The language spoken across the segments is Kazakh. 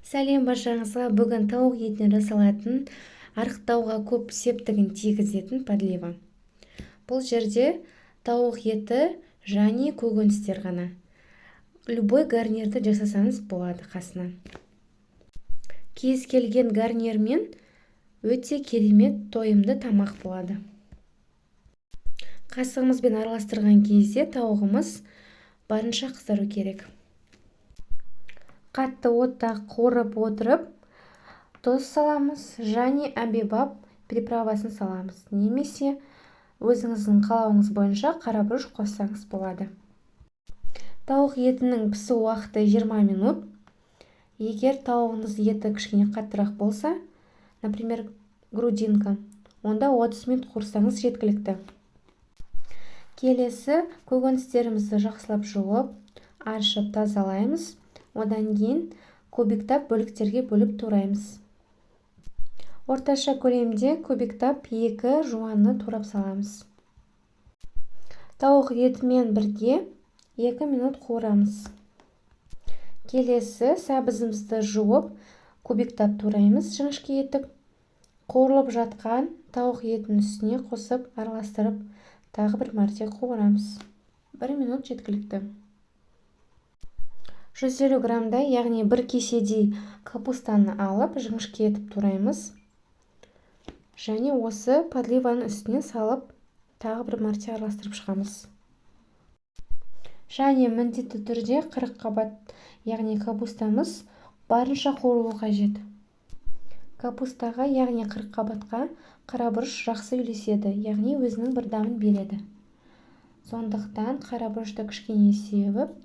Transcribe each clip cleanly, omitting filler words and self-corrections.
Сәлем баршаңызға! Бүгін тауық етінен жасалатын, арықтауға көп септігін тигізетін подлива. Бұл жерде тауық еті және көкөністер ғана. Любой гарнирді жасасаңыз болады қасына. Кез келген гарнирмен өте керемет, тойымды тамақ болады. Қасығымызбен араластырған кезде тауығымыз барынша қызару керек. Қатты отта қуырып отырып, тұз саламыз және әмбебап приправасын саламыз немесе өзіңіздің қалауыңыз бойынша қара бұрыш қоссаңыз болады. Тауық етінің пісу уақыты 20 минут. Егер тауығыңыз еті кішкене қаттырақ болса, например, грудинка, онда 30 минут қуырсаңыз жеткілікті. Келесі көкөністерімізді жақсылап жуып, аршып, тазалаймыз. Одан кейін кубиктап, бөліктерге бөліп тураймыз. Орташа көлемде кубиктап екі жуанны турап саламыз. Тауық етімен бірге 2 минут қуырамыз. Келесі сәбізімізді жуып, кубиктап тураймыз жіңішке етіп. Қуырылып жатқан тауық етінің үстіне қосып, араластырып, тағы бір мәрте қуырамыз. 1 минут жеткілікті. 150 граммдай, яғни бір кеседей капустаны алып, жіңішке етіп тураймыз және осы подливаның үстіне салып, тағы бір мәрте араластырып шығамыз. Және міндетті түрде қырыққабат, яғни капустамыз барынша қуырылу қажет. Капустаға, яғни қырыққабатқа қара бұрыш жақсы үйлеседі, яғни өзінің бір дәмін береді. Сондықтан қара бұрышты кішкене сеуіп,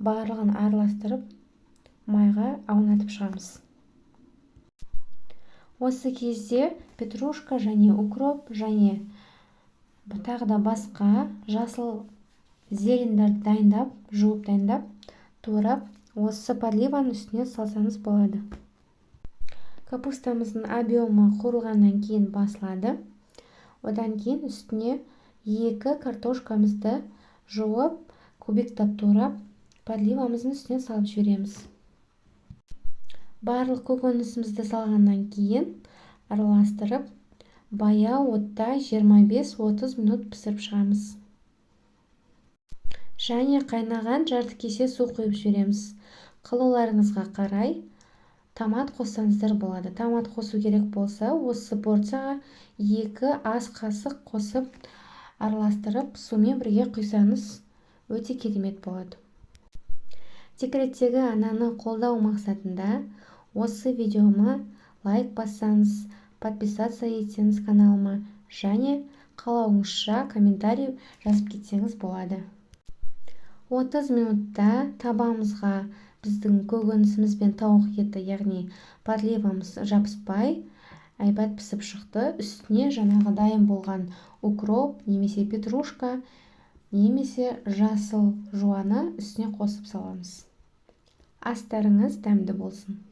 барлығын араластырып, майға аунатып шығамыз. Осы кезде петрушка және укроп және тағы да басқа жасыл зелендерді дайындап, жуып, дайындап, турап, осы подливаның үстіне салсаңыз болады. Капустамыздың объемы қуырылғаннан кейін басылады. Одан кейін үстіне екі картошкамызды жуып, кубиктап турап, подливамыздың үстіне салып жібереміз. Барлық көкөнісімізді салғаннан кейін араластырып, баяу отта 25-30 минут пісіріп шығамыз және қайнаған жарты кесе су құйып жібереміз. Қалауларыңызға қарай томат қоссаңыздар болады. Томат қосу керек болса, осы порцияға 2 ас қасық қосып, араластырып, сумен бірге құйсаңыз, өте керемет болады. Декреттегі ананы қолдау мақсатында осы видеома лайк бассаңыз, подписаться етсеңіз каналыма және қалауыңызша комментарий жазып кетсеңіз болады. 30 минутта табамызға біздің көкөнісіміз бен тауық еті, яғни подливамыз жабыспай, әйбат пісіп шықты. Үстіне жаңағы дайын болған укроп немесе петрушка немесе жасыл жуаны үстіне қосып саламыз. Астарыңыз дәмді болсын!